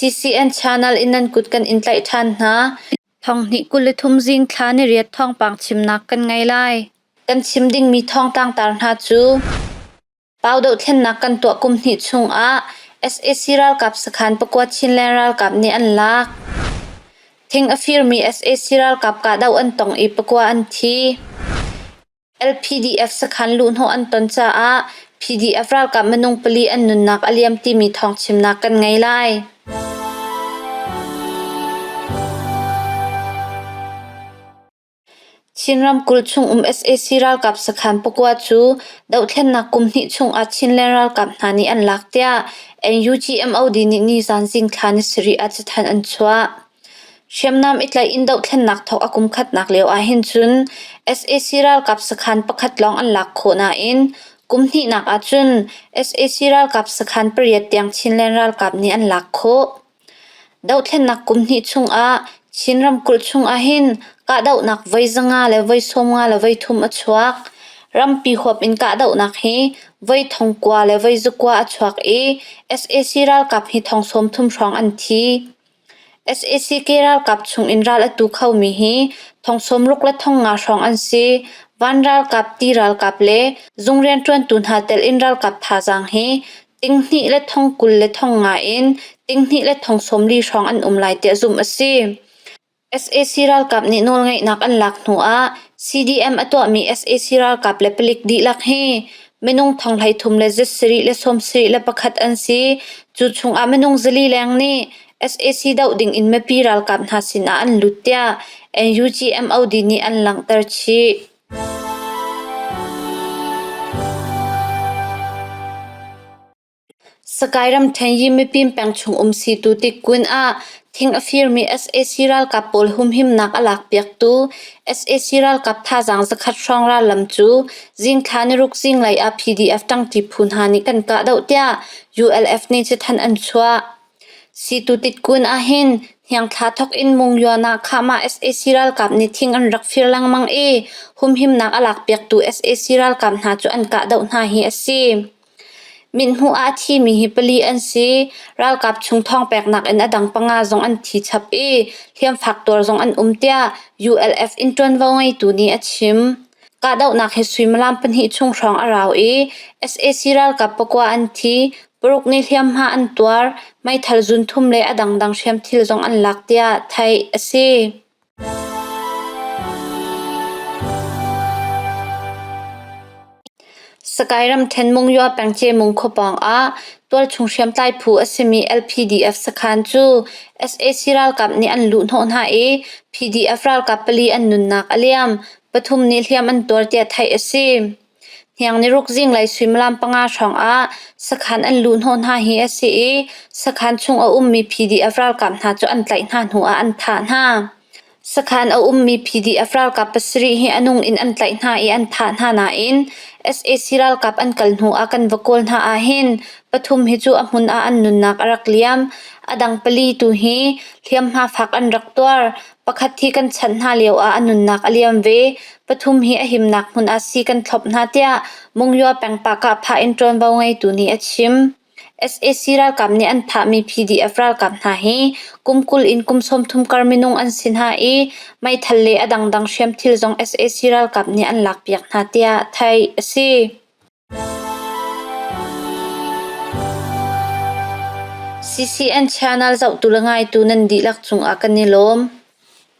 CCN channel in nan kut kan in tlaih ṭhan hna. Thonghnih 23 zing thla niriat thawngpang chimnak kan ngei lai. Kan chim dingmi thawng tlangtar hna cu Pau dohthlennak kan tuah kum hnih chungah sac ralkap sakhan pakua Chinland ralkap nih an lak. Thing a firmi sac ralkap kahdoh an tong i pakua an thi. LPDF sakhan luhhnawh an ton caah PDF ralkap minung pali an nunnak a liam timi thawngchimnak kan ngei lai. Chin ramkulh chungum sac ralkap sakhan pakua cu dohthlennak kum hnih chungah Chinland ralkap hna nih an lak tiah NUG MOD nih nizan zingthla ni sarih ah cathanh an chuah. Hriamnam i tlaih in dohthlennak thawk a kum khatnak lio ahhin cun sac ralkap sakhan pakhat lawng an lak khawh nain kum hnihnak ahcun sac ralkap sakhan pariat tiang Chinland ralkap nih an lak khawh. Dohthlennak kum hnih chungah Chin ramkulh chung ahhin kahdohnak voi 500 le voi 50 le voi thum a chuak. Rampi huap in kahdohnak hi voi 9,000 le voi 9,000 a chuak i sac ralkap hi thong 30 hrawng an thi. Sac ralkap chungin ral a tu khomi hi thong 60 le thong nga hrawng an si. Van ralkap, ti ralkap le zung rianṭuantu hna telh in ralkap thazaang hi ting hnih le thong 20 le thong nga in ting hnih le thong 40 hrawng an um lai tiah zumh a si. Sac ralkap nih nawlngeihnak an lak hnuah CDM a tuahmi sac ralkap le palik dihlak hi minung thong 33 le 7 le 71 an si. Cu chungah minung 4 leng nih sac doh ding in mipi ralkap hna sinah an lut tiah NUG MOD nih an langhter chih. Sakai ramṭhen Yimipin peng chung um situ Tikkun ah thing a firmi sac ralkap pawl humhimnak a lakpiaktu sac ralkap thazaang zakhat hrawng rallam cu zingthla niruk zinglei ah PDF ṭangṭi phu hna nih kan kahdoh tiah ULF nih cathanh an chuah. Situ Titkun ahhin hniangthla thawk in Mungyawn ah khahmah sac ralkap nih thing an rak fir lengmang i humhimnak a lakpiaktu sac ralkap hna cu an kahdoh hna hi a si. Mithmuh ah a thimi hi pali an si. Ralkap chung thawngpeknak in a dang panga zong an thi chap i hliamfak tuar zong an um tiah ULF in ṭuanvo ngeitu nih a chim. Kahdohnak hi suimilam pahnih chung hrawng a rau i sac ralkap pakua an thi, paruk nih hliamhma an tuar, meithal zunthum le a dangdang hriamthil zong an lak tiah theih a si. Sakai ramṭhen Mungyaw peng Cemung khua pawng ah tualchung hriamtlai phu a simi LPDF sakhan cu sac ralkap nih an luhhnawh hna i PDF ralkap pali an nunnak a liam, pathum nih hliam an tuar tiah theih a si. Hniang niruk zinglei suimilam panga hrawng ah sakhan an luhhnawh hna hi a si i sakhan chung a ummi PDF ralkap hna cu an tlaih hna hnu ah an thah hna. Sakhan a ummi PDF ralkap pasarih hi a nung in an tlaih hna i an thah hna nain sac ralkap an kal hnu ah kan va kawl hna ahhin pathum hi cu a hmun ah an nunnak a rak liam. A dang pali tu hi hliamhma fak an rak tuar. Pakhat hi kan chanh hna lio ah a nunnak a liam ve. Pathum hi a himnak hmun ah sii kan thlop hna tiah Mungyaw peng Pahkahphah in ṭuanvo ngeitu nih a chim. Sac ralkap nih an thahmi PDF ralkap hna hi kum 20 in kum 30 kar minung an si hna i meithal le a dangdang hriamthil zong sac ralkap nih an lakpiak hna tiah theih a si. CCN channel zohtu le ngaitu nan dihlak cungah kan i lawm.